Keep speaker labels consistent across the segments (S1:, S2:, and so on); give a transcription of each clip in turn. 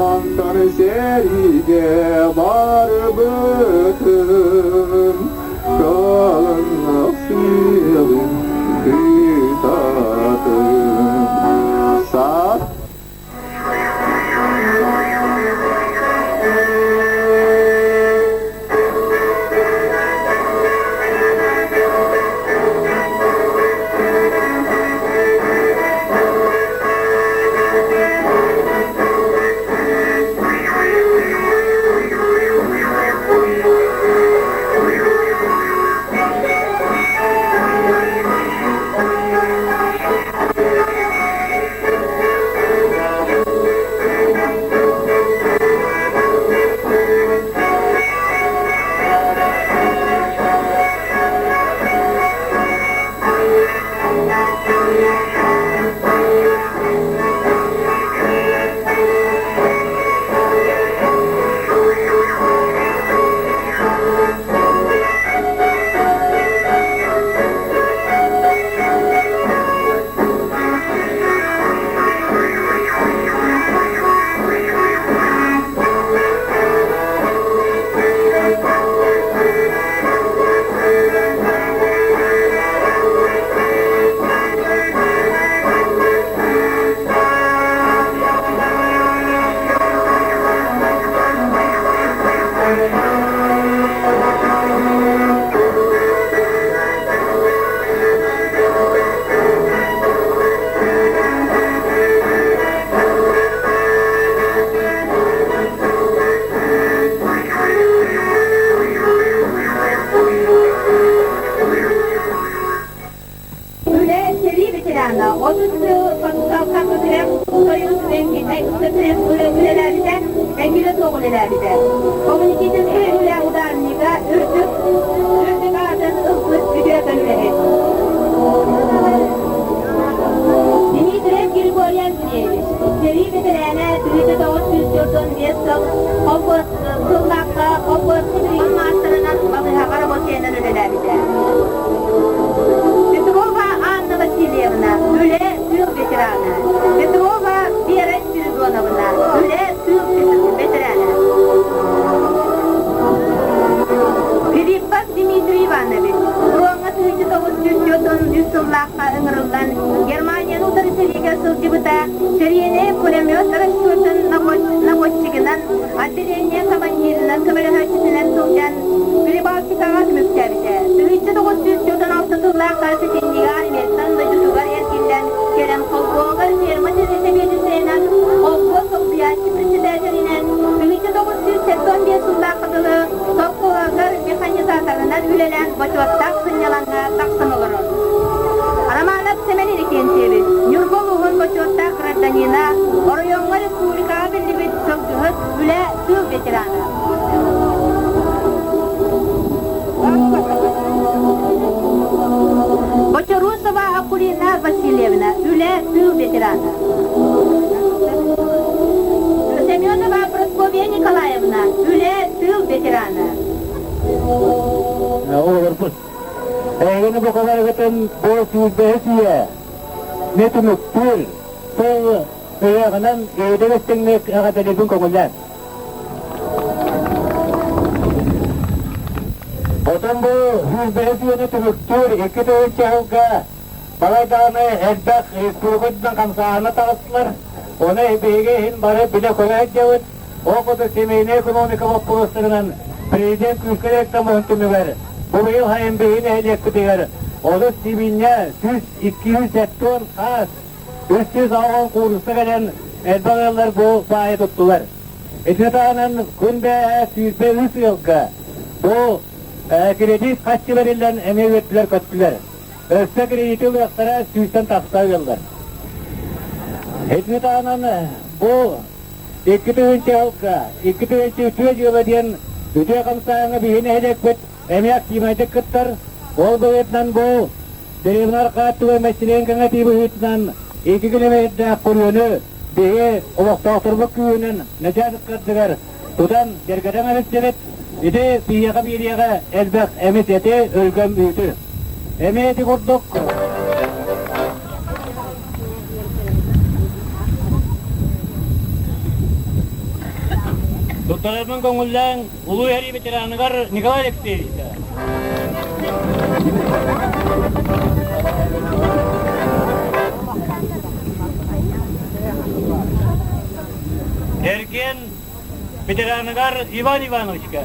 S1: Онтон сэриигэ барбытым, кылыннах сыалын кытатым. Саат
S2: Үлэ сэрии ветерана, 30 сыл Каппытырев Союз үлэлээбитэ, эҥкилэ суох үлэлээбитэ. Коммунистическай үлэ ударнига үрдүк үрдүк аатын ылбыт үтүөкэн үлэһит. Дмитриев Григорий Андреевич, сэрии бэтэрээнэ 1945 сыл холкуос сыллаахха холкуоска билигин маастарынан балыыһаҕа рабочайынан үлэлээбитэ. Петрова Анна Васильевна, үлэ тыыл ветерана. Петрова Вера Спиридоновна, үлэ тыыл ветерана. Филиппов Дмитрий Иванович, фроҥҥа 1943 сыллаахха ыҥырыллан Германияны утары сэриигэ сылдьыбыта, сэриини пулемет расчетун наводчигынан, отделение командирынан көмөлөһөөччүтүнэн сылдьан Прибалтикаҕа түмүктээбитэ. 1946 сыллаахха сэтинньигэ армияттан дойдутугар эргиллэн кэлэн холкуоһугар ферма сэбиэдиссэйинэн, холкуос солбуйааччы председателинэн 1975 сыллаахха дылы совхозугар механизаторынан үлэлээн бочуоттаах сынньалаҥҥа тахсан олорор. Романов Сэмэн Иннокентьевич, Ньурба улууһун бочуоттаах гражданина, оройуоҥҥа республикаҕа биллибит сылгыһыт, үлэ, тыыл ветерана. Бочорусова Акулина Васильевна, үлэ, тыыл ветерана. Семенова Прасковья Николаевна, үлэ, тыыл ветерана.
S3: Олорбут. Эһигини бу кыларыгытын бу сүүрбэһис үйэ не түмүктүүр сыл ыһыаҕынан эйэдэбэстиҥник эҕэрдэлиирбин көҥүллээн. Отон бу сүүрбэһис үйэни түмүктүүр 2 сылга балай даҕаны элбэх республикатынан хамсааһына таҕыстылар. Ону биһиги иһин бары билэ-көрө сылдьабыт. Ол курдук семейнай экономика боппуруостарынан президент күүскэ дьарыктаммытын түмүгэр бу быйыл сайын биһиги нэһилиэкпитигэр олус сибиинньэ 100 270 хаас 380 куурусса кэлэн элбэх ыаллар бу баайы туттулар. Итини таһынан күн бэйэ 23 ыалга бу кредит харчы бэриллэн эмиэ үөрдүлэр-көттүлэр. Өссө кредити ылыахтара сүүстэн тахса ыаллар. Итини таһынан бу 2000 сылга 2000 үтүө дьыала диэн үтүө хамсааһыҥҥа биһиги нэһилиэкпит эмиэ активнайдык кыттар. Ол быһыытынан бу дэриэбинэ арҕааттыгар мэччилээн кэҥэтии быһыытынан 2 километрдаах күрүөнү биһи олохтоохторбут күүһүнэн нэчээн ыккардыгар тутан дьэргэтэн эбиттибит. Ити биһиэхэ биэриэҕэ элбэх эмис эти, өлгөм үүтү. Эмиэ ити курдук Туттарарбын көҥүллээҥ Улуу Эрии ветераныгар Николай Алексеевичка. Эргиэн ветераныгар Иван Ивановичка.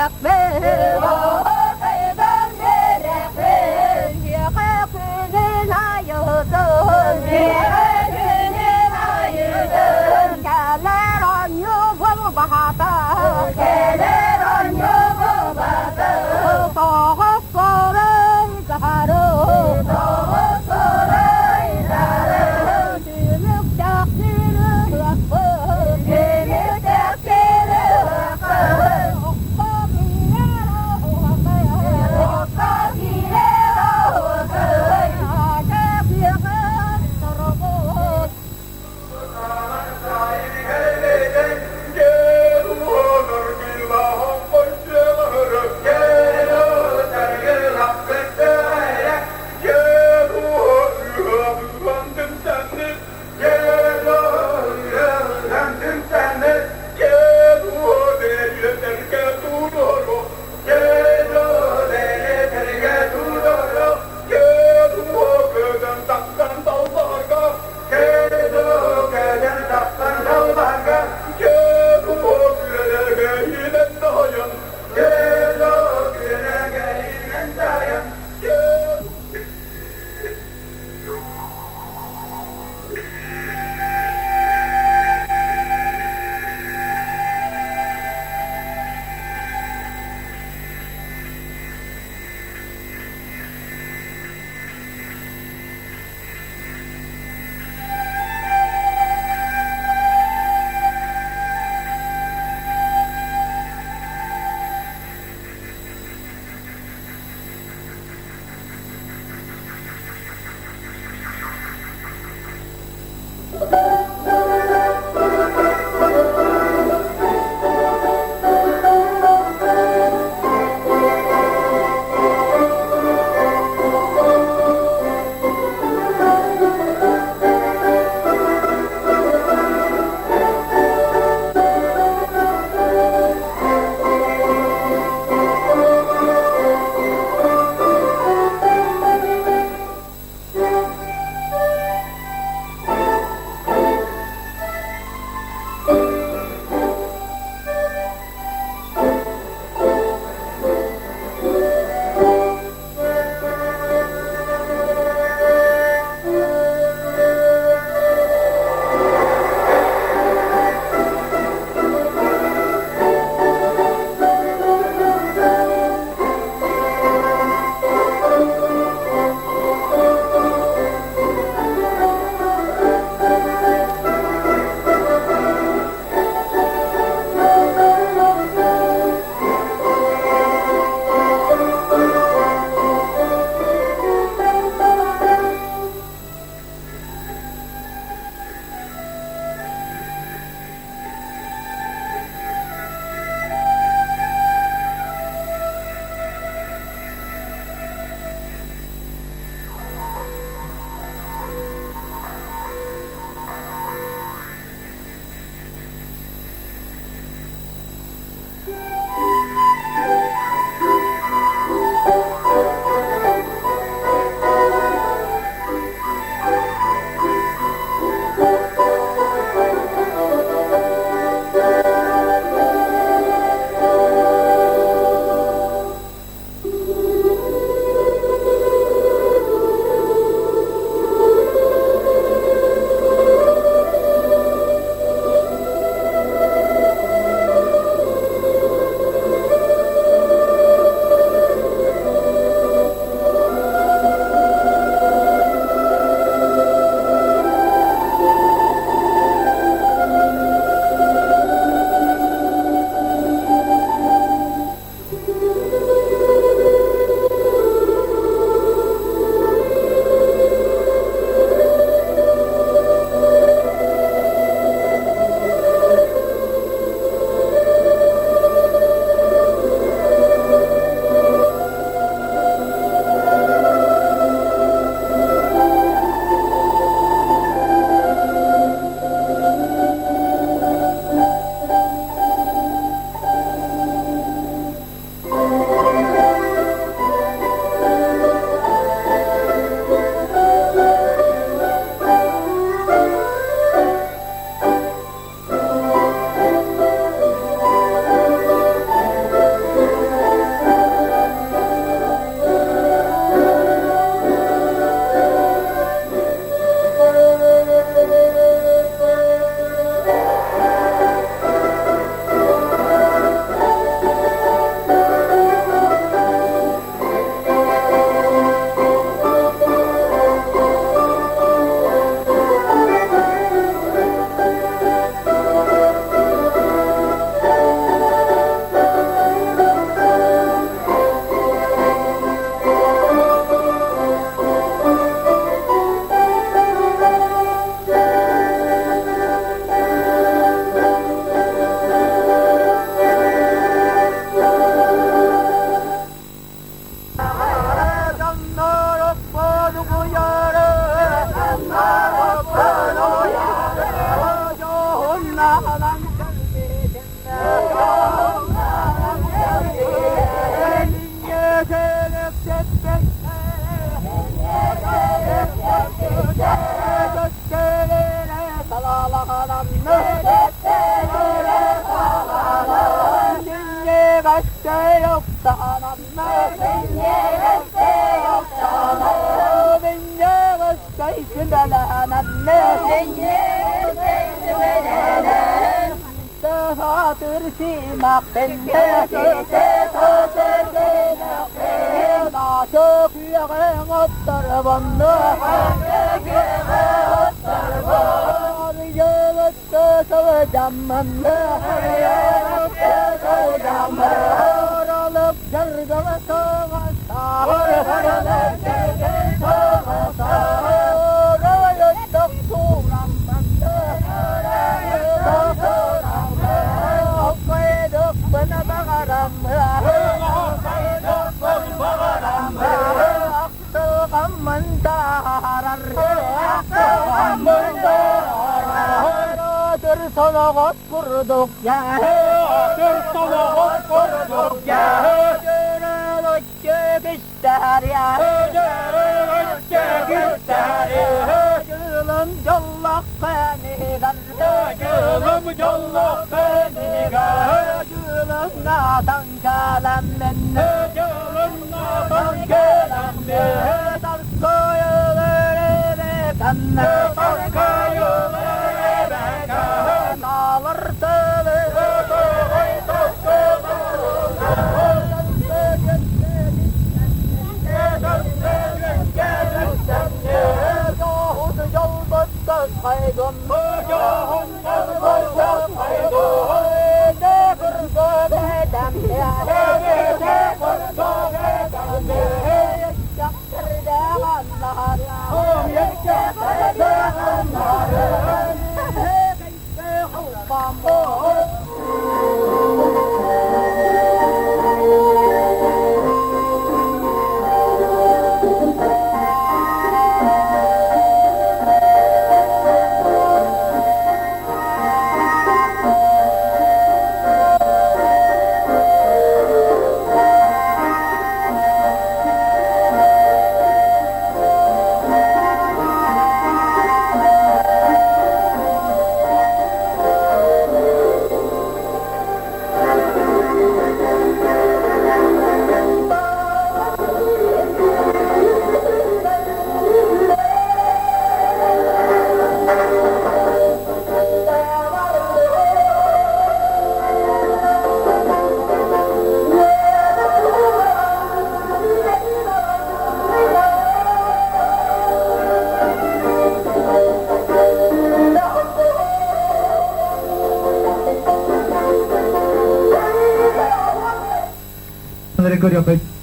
S2: үөрэхпин, оһуокайдар үөрэхпин, миэхэ күнүн айытын, миэхэ күнүн айытын, кэлэр оонньуу буолбата, кэлэр оонньуу буолбата, тоҕус сорой саһары, тоҕус сорой саһары, түмүктээх сүрүөхпүн, түмүктээх сүрүөхпүн, охто билэр оһуохпун.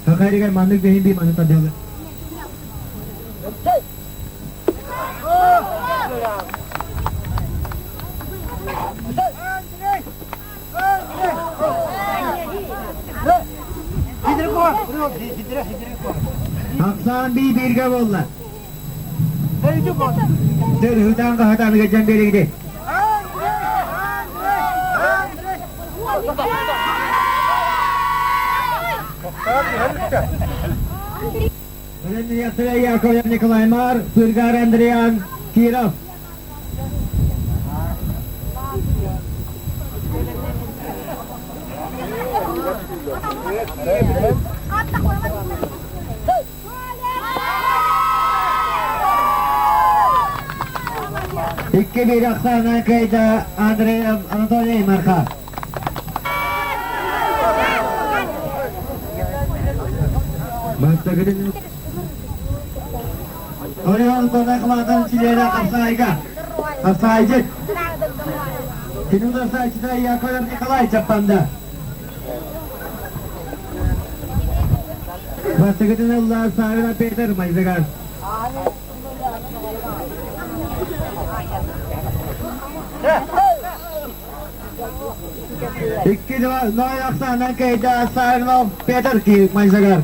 S3: Хахайригар маннык бэһин би маны тадыалы. Ахсаан би бирге болла. Дыр хытан кахатан гежен беригди. Яковлев Николай Мар, Сыргар Андриан Киров. Икки бир Оксана Кайда Андрей Анатолий Марха. Бастагыдын Орел Конакматан Чилера Капсайга. Капсайжыт. Кинуда Сайчыда Яковлев Николай Чаппанда. Бастагыдын Алла Савина Петр Майзагар. Икки два, ноль Оксана Кайда Савинов Петр Киев Майзагар.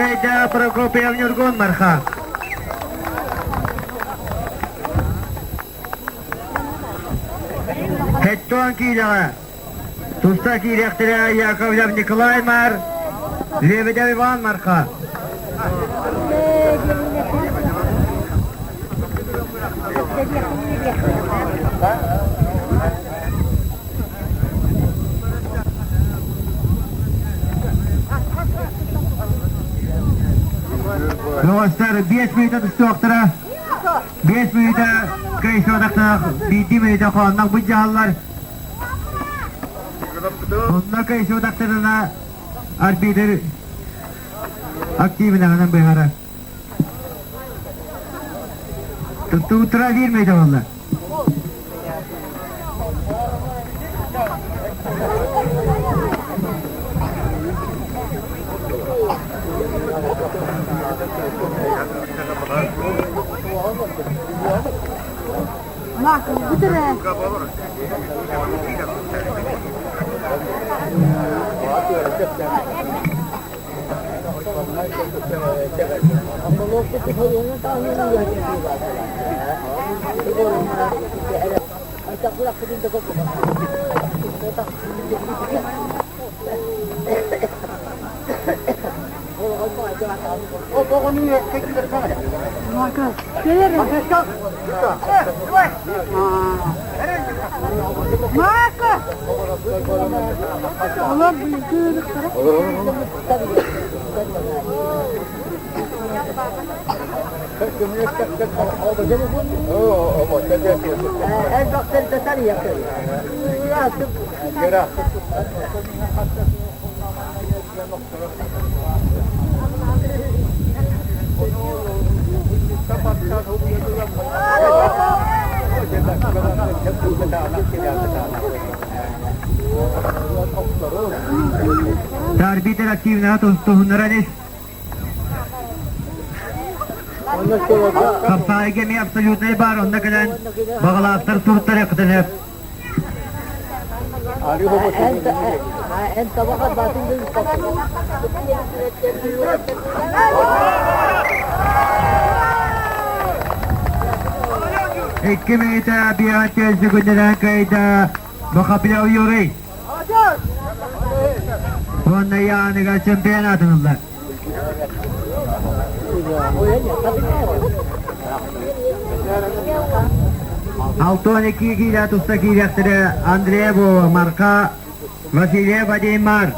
S3: Кыайда Прокопьев Ньургун Марха. Хеттон киилэҕэ туста киириэхтэрэ Яковлев Николай Мар, Лебедев Иван Марха. Доҕостор, 5 мүнүүтэ тустуохтара. 5 мүнүүтэ кыайсыбатахтаах, биирдии мүнүүтэ хооннох былдьаһаллар. Онно кыайсыбатахтарына арбитр активныгынан быһаарар. Туттуутура биир мүнүүтэ буолла. Арбитр активно туһуннаран ис. Хапсаайга эмиэ абсолютнай баар, онно кэлэн баҕалаахтар суруттар кытынып. Икки мүнүүтэ биэҕэ сүгүннэрэн кыайда Бахапьяв Юрий. Уонна Яныга чемпионатын ылла. Алтон икки киилэ туста киириэхтэрэ Андрееву, Марка, Васильев Вадимар.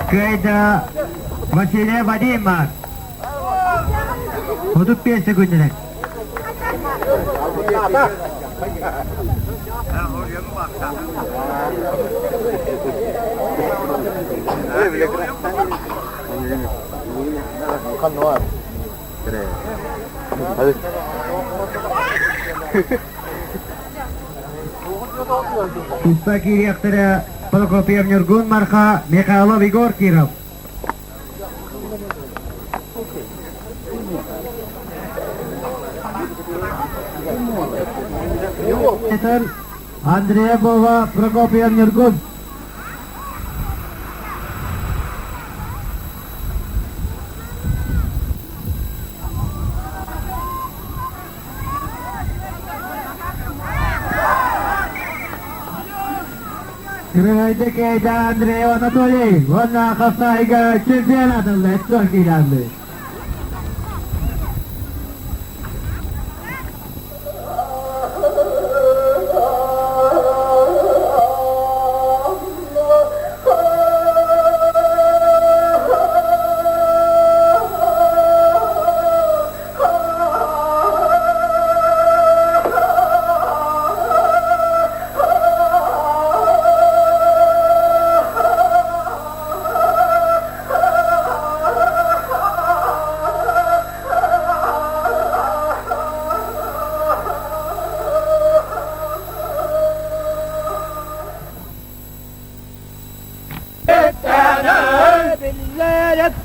S3: Кыайда Василий Вадимов. 35 секундынан. Туспа киириэхтэрэ Прокопьев Ньургун Марха, Михайлов Егор Киров. Андреевова Прокопьев Ньургун. Кырыгайда кээйдэ Андрей Анатолий уонна Хасаайга чемпионат ылла өттөр киирэллэр.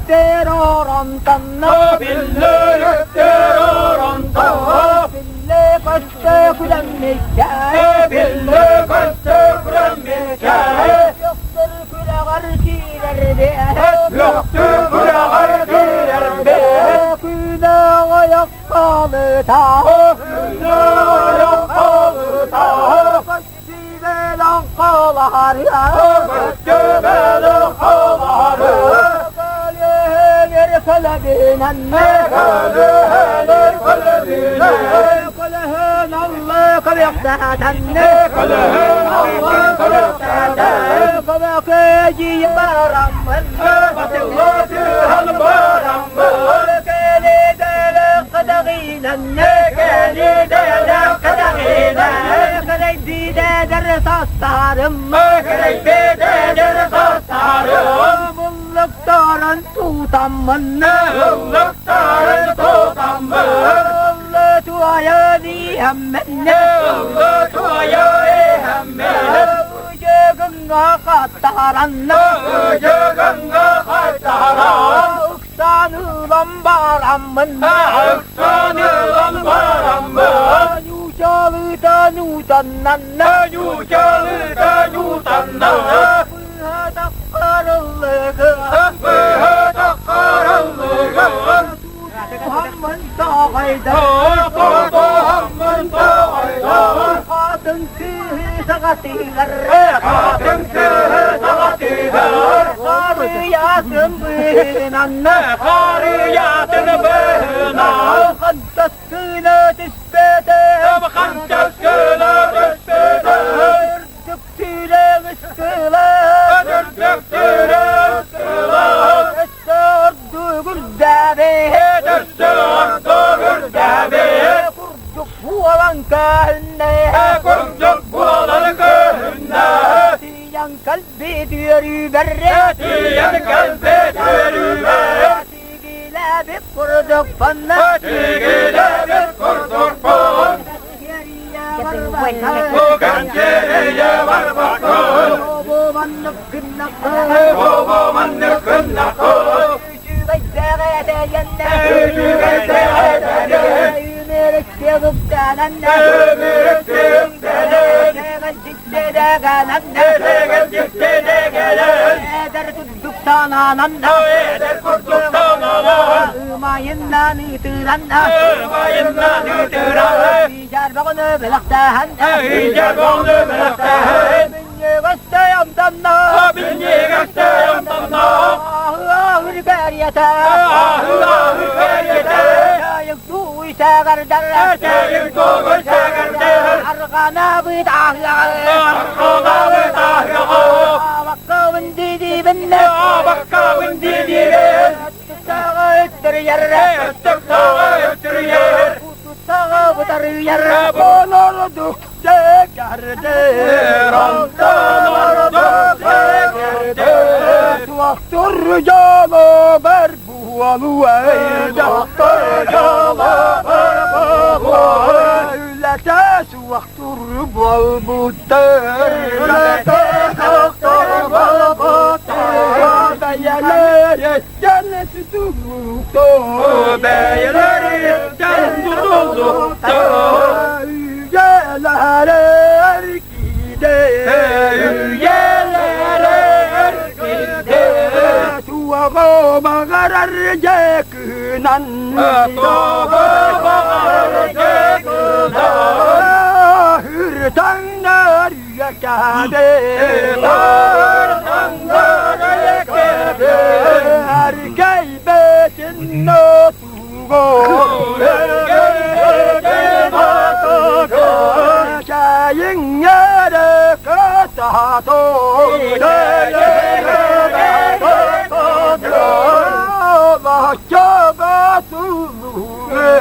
S4: өттөр оронтонно
S5: Биллэр өттөр оронто
S4: Биллэ көстө күлэммиккэ
S5: Биллэ көстө күлэммиккэ
S4: Үөхтөр күрэҕэр киирэрбэ
S5: Үөхтөр күрэҕэр киирэрбэ
S4: Күнэ ойох хаалыта
S5: Күнэ ойох хаалыта
S4: Көстүүбэлэн хаалаһарыа
S5: Көстүүбэлэн хаалаһарыа
S4: Көлөһөнөр көлөбүнэн
S5: Көлөһөнөр көлөбүнэн
S4: Көлөһөн алла көбөхтәтән
S5: Көлөһөн алла көбөхтәтән
S4: Көбөкөдьийэ бараммын
S5: Батылла түһэн бараммын
S4: Кэлидэлэ кадаҕинан
S5: Кэлидэлэ кадаҕинан
S4: Кэлэйбидэдэр састарым
S5: Кэлэйбидэдэр састарым
S4: Муллуктарын тутаммын
S5: Ыллыктарын тутаммын
S4: Ыллы туайан иһэммин
S5: Ыллы туайан иһэммин
S4: Ыдьыгыҥҥа хаттаран
S5: Ыдьыгыҥҥа хаттаран
S4: Ыксаан ылан бараммын
S5: Ыксаан ылан бараммын
S4: Ньуучалыта ньуутаннан
S5: Ньуучалыта ньуутаннан
S4: Быһа таххарыллыгын
S5: Быһа таххарыллыгын
S4: Тутуһаммын таҕайда
S5: Тутуһаммын таҕайда
S4: Хатын кыыһы саҕатыгар
S5: Хатын кыыһы саҕатыгар
S4: Харыйатын быһынан
S5: Харыйатын быһынан
S4: Хантас гына түспэтэ
S5: Хантас гына түспэтэ
S4: Үрдүк түүлээх ыскыла
S5: Үрдүк түүлээх ыскыла
S4: Өссө ордук үрдээбит
S5: Өссө ордук үрдээбит
S4: Курдук буолан көһүннэ
S5: Курдук буолан көһүннэ
S4: Тиийэн кэлбит үөрүүбэр
S5: Тиийэн кэлбит үөрүүбэр
S4: Тигилээбит курдукпун
S5: Тигилээбит курдукпун Кэнчиэрийэ барбаккын
S4: Бу маннык гыннахха
S5: Бу маннык гыннахха
S4: Үчүгэйдээх этэйэннэ
S5: Үчүгэйдээх этэйэн
S4: Үмүрүктүк үктэнэннэ
S5: Үмүрүктүк үктэнэн
S4: Тэгэлдьиттэ-дэгэлэннэ
S5: Тэгэлдьиттэ-дэгэлэн
S4: Эдэр курдук санаананна
S5: Эдэр курдук санаанан
S4: Ымайыннан ытыранна
S5: Ымайыннан ытыран
S4: Ижар бөҕөнү бэлэхтээһэн
S5: Ижар бөҕөнү бэлэхтээһэн
S4: Минньигэстэй амтанна
S5: Минньигэстэй амтанна
S4: Аһы-аһыр кэриэтэ
S5: Аһы-аһыр кэриэтэ
S4: Чайык тууй сэгэрдэр
S5: Чайык тууй сэгэрдэр
S4: Арҕанабыт аһыаҕы
S5: Арҕанабыт аһыаҕы
S4: Абаккабын дии-диибин
S5: Абаккабын дии-диибин
S4: Өттүктээҕи өттүрүйэр
S5: Өттүктээҕи өттүрүйэр
S4: Кутуттааҕы бытарыйар Онордук сэгэрдэр
S5: Онтон ордук сэгэрдэр
S4: Туохтур дьоло бар буолуой
S5: Туохтур дьоло бар буолуой
S4: Үлэтэ суохтур буолбуттар
S5: Үлэтэ суохтур буолбуттар
S4: Бэйэлэриттэн тутулуктар
S5: Бэйэлэриттэн тутулуктар
S4: Үйэлэр киирдэ
S5: Үйэлэр киирдэ
S4: Туоҕу баҕарар дьэкынан
S5: Туоҕу баҕарар дьэкынан
S4: Үртаңнар үйэкәбе
S5: Үртаңнар үйэкәбе
S4: Эркэйбэтин нотуго
S5: Эркэйбэтин нотуго
S4: Чайыңҥэрэ кытаато
S5: Чайыңҥэрэ кытаато
S4: Баччаба туллуга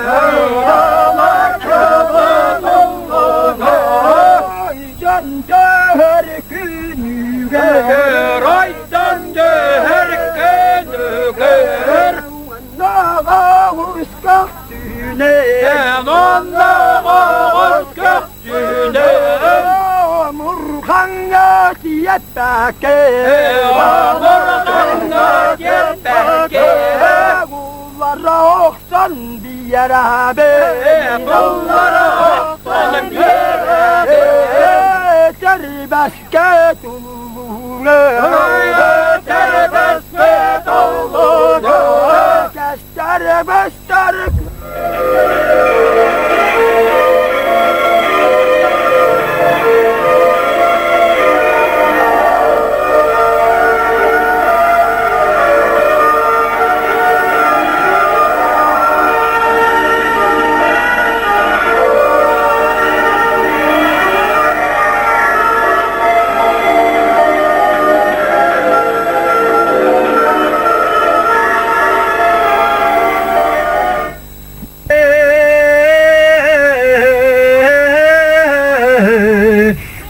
S5: Баччаба туллуга
S4: Айдан дөһөр күнүгэр
S5: Айдан дөһөр күнүгэр
S4: Наҕа усках түүнэ
S5: Оннаҕа усках түүнэ
S4: Мурхаҥҥа тиэппэккэ
S5: Мурхаҥҥа тиэппэккэ
S4: Куллара охсон биэрэбин.
S5: Куллара охсон биэрэбин.
S4: Тэрбэскэ туллуҥа.
S5: Тэрбэскэ туллуҥа.
S4: Кэстэр бэстэр.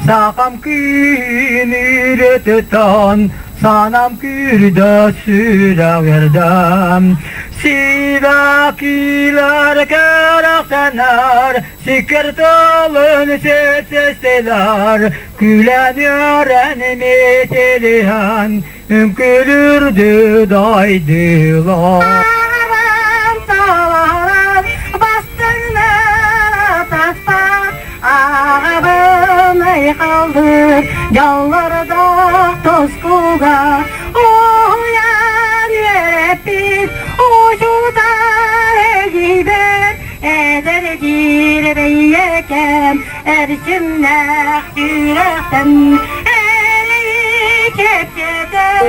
S3: Сахам күн үрететан, санам күрдө сүрәвердем. Сивакилар карахсанар, сикер талын сесеселар, күлэн өрен метелиhan, үҥкүлүрдү дайдылар.
S2: Дьоллордо тоскуга уйан үөрэппит учуутал эгибэр эдэр дьиэрэбэйэкэм эрчимнээх сүрэхтэн эри чэпчэтэн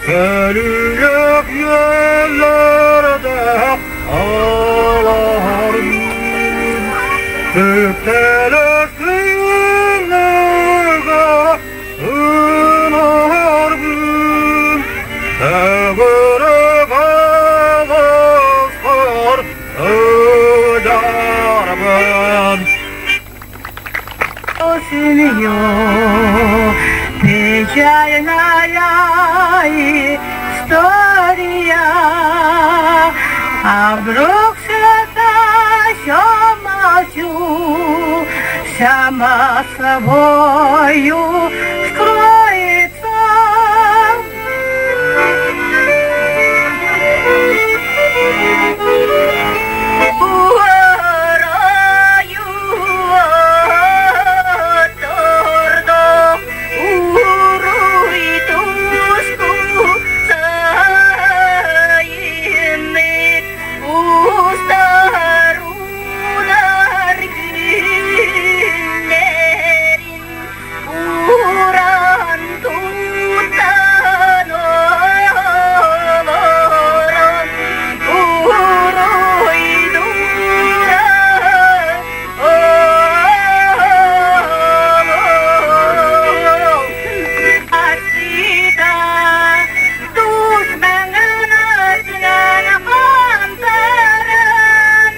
S5: Өлүөх үөллэрдээх алаһарын Түптэлэс тыыныга ынарбын Төгүрүк алыскар ыдарбын.
S2: Семью печальная история, а вдруг что-то еще молчу, сама собою скроется. Уран тутан олорон уруйдуура Асыта душманын хантаран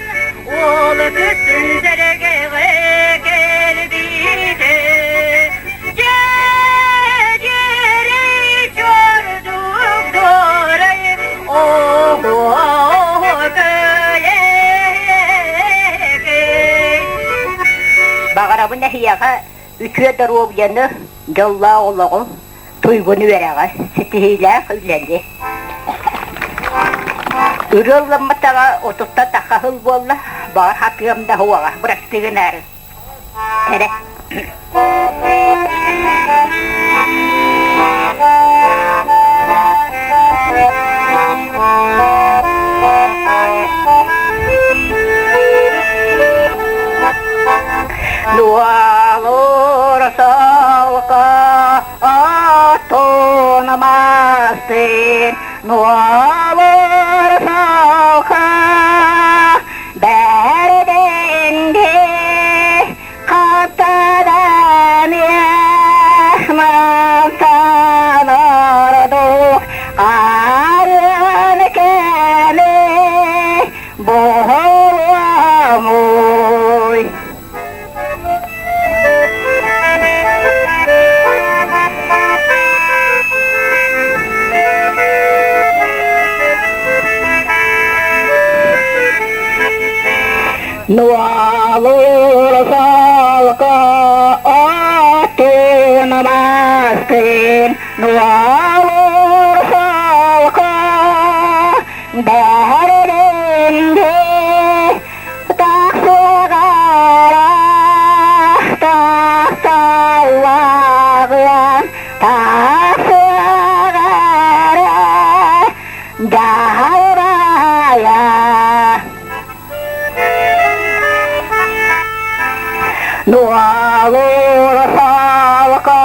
S2: ол бүтүн сэргэҕэ кэлбитэ
S6: Баҕарабын эһиэхэ үтүө доруобуйаны, дьоллоох олоҕу, туйгун үөрэҕи, ситиһиилээх үлэни. Ырыа ылламматаҕа отуттан тахха сыл буолла, баҕар хатыам да суоҕа, бырастыы гынаары. Эрэ. Дуалур солко отунамастын, Дуалур солко бәрденде қаттадан ехмантан орду арын кәме боламой. Нуалур салка отунамастын, Нуалур салка Тахсыаҕа эрэ дьаһалбайа. Нуолур солко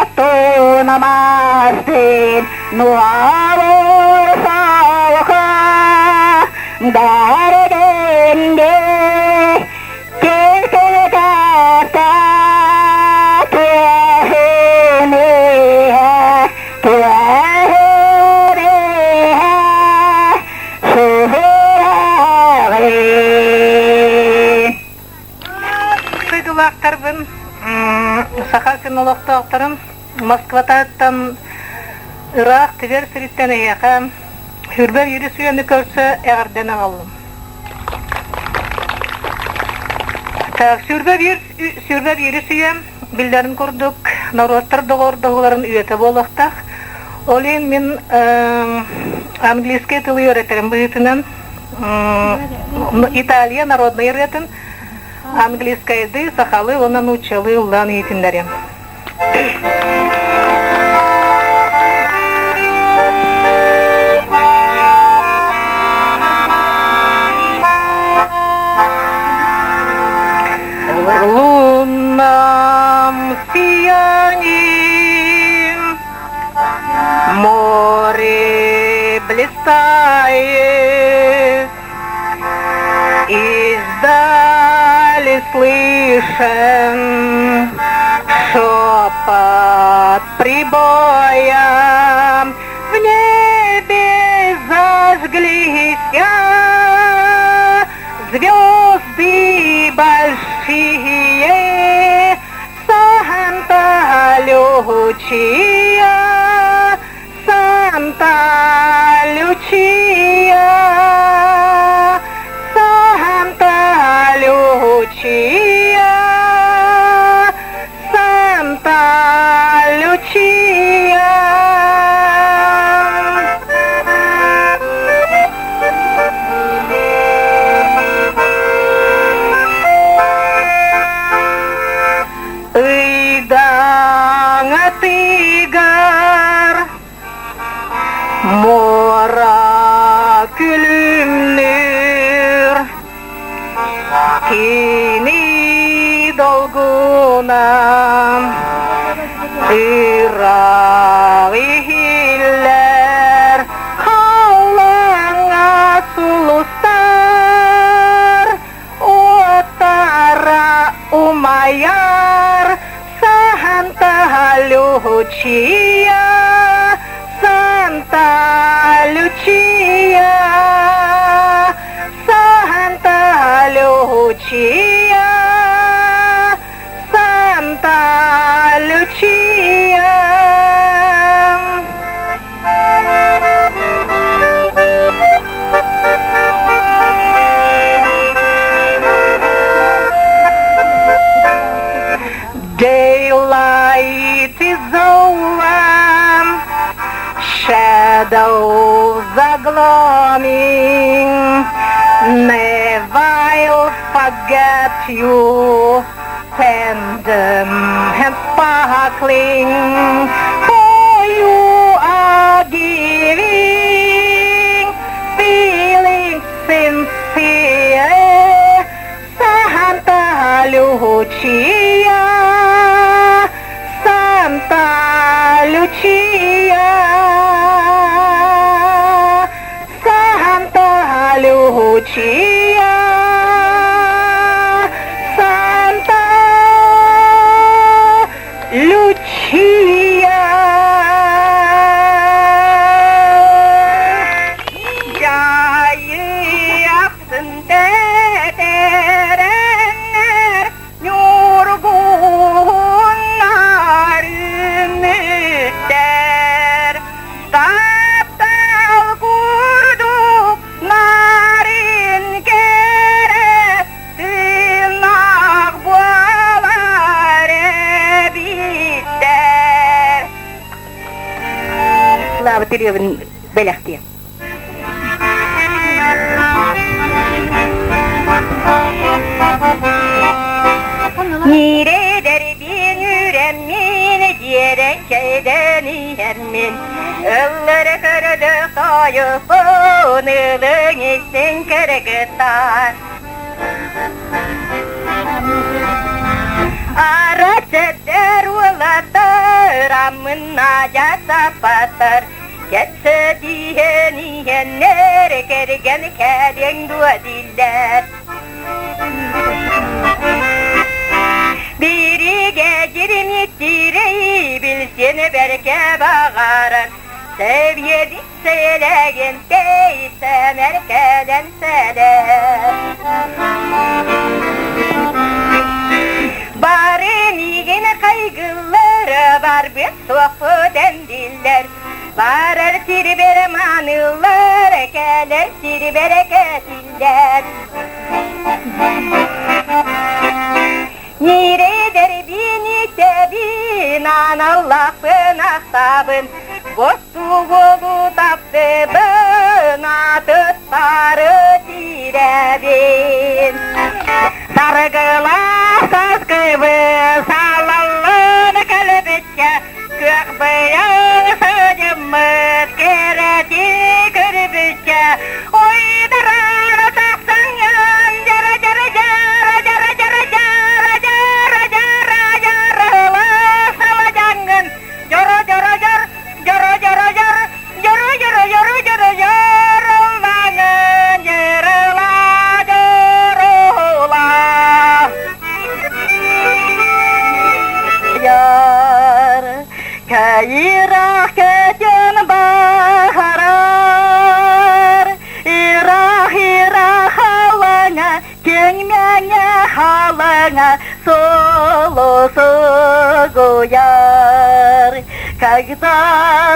S6: оттунамастын, нуолур солко дэрдэнде киркирката түөһүнүһэ түөһүнүһэ сүһүрэҕин.
S7: Дойдулаахтарбын, Саха сирин олохтоохторун Москвататтан ыраах Тверь сириттэн эһиэхэ Хүрбэ Юрий Суяны көрсө эҕэрдэн аҕаллым. Так, Сүрбэ биир сүйэм, биллэрин курдук, норуоттар доҕордоһууларын үйэтэ буолуохтаах. Ол иһин мин английскай тылы үөрэтэрим быһыытынан Италия народнай ырыатын английскайдыы, сахалыы уонна нууччалыы ыллаан иһитиннэриэм. Лунном сиянии море блистает, Издали слышен шепот прибоя. В небе зажглись звезды большие, Санта-Лючия, Санта-Лючия, Санта-Лючия, Санта-Лючия. Ыйдаҥатыгар муора күлүмнүүр, кини долгуна ыраах иһиллэр, халлааҥҥа сулустар уоттара умайар. Санта Лючия, Санта Лючия, Санта Лючия, Санта Лючия. Daylight is over, shadows are gloaming. Never I'll forget you, tender and sparkling, for you are giving feeling sincere. Santa Lucia, Santa Lucia, Santa Lucia, Santa Lucia. Дьайыахсын тэтэрэннэр ньургуһуннар үүммүттэр таптал курдук нарын кэрэ тыыннаах буолар эбиттэр. Лава Кирилловна бэлэхтиэм. Ниредер биэн үрэммин диэрэ.
S6: Ыллары көрөдө тойуппун, ылыҥ истиҥ кыргыттар. Арасыттар уолаттар, аммыннаадьа саппаттар, кэпсэтиһэн иһэннэр кэргэн кэлиэҥ дуо дииллэр. Биригэ дьиримиттиирэй билсиэн бэркэ баҕарар, Сэбиэдик сэлэгин тэйсэмэр кэлэн сэлэр. Бары миигин хайгыллар, барбыт суохпут эндиллэр, Барар сирбэр мааныллар, кэлэр сирбэр кэтиллэр. Ньирэйдэрбин итэбин, аналлаахпын ахтабын, бостуугу таптыбын, атыттары тиирэбин. Саргылаах саскыбы салаллан кэлбиччэ, күөх быйаҥ сыдьыммыт кэрэтии көрбүччэ, уйдаран тахсаҥҥын дьара дьара дьара дьара дьара дьара дьара дьара дьарыла саладьаҥҥын дьоро дьоро дьор дьоро дьоро дьор дьоро дьоро дьоро дьоро дьорулаҥын дьырыла дьорула Яр Кайрах кэтен бахарар, Ирах ирах халаңа, Кең мәңе халаңа, Солосы гояр. Когда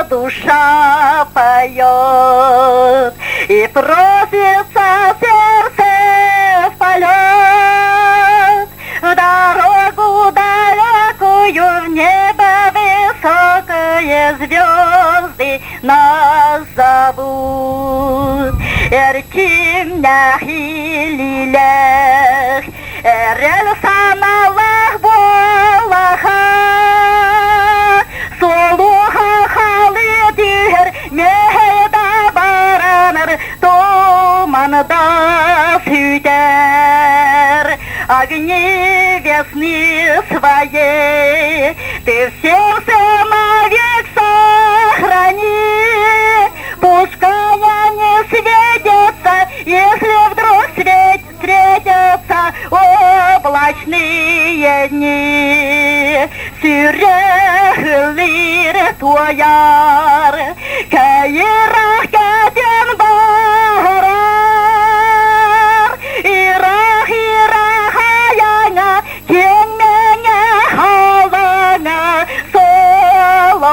S6: душа поет И просится сердце в полет, В дорогу далекую, в небо высокое звезды нас зовут. Эрчимнэх илиилээх, эрэл санаалаах буолаха, Солуха халы түһэр, мэһэй да баранар, туман да сүтэр. Огни весны своей ты в сердце навек сохрани. Пускай они светятся, если вдруг свет встретятся облачные дни. Сүрэхлир туойар, кэйирэх кэтэн барар. Ирах ирах айаҥа, киэҥ мэҥэ халаҥа, солосугуйар.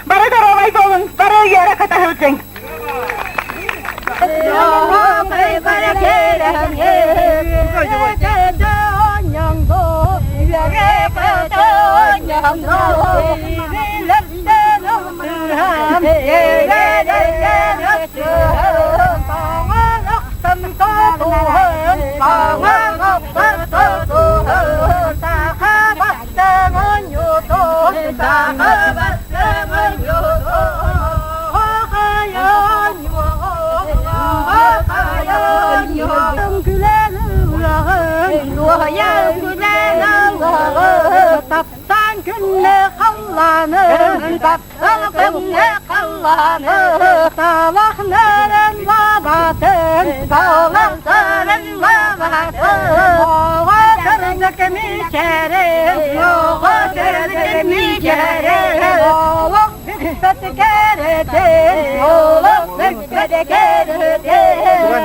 S6: Бары доруобай буолуҥ, бары үөрэ көтө сылдьыҥ.
S2: Таптаан күннэ халлааны, таптал күннэ халлааны, талах нарын лабатын, талах нарын лабатын, оҕо көрдө мичээрин, оҕо көрдө мичээрин, олох бүппэт кэрэтин, олох бүппэт кэрэтин.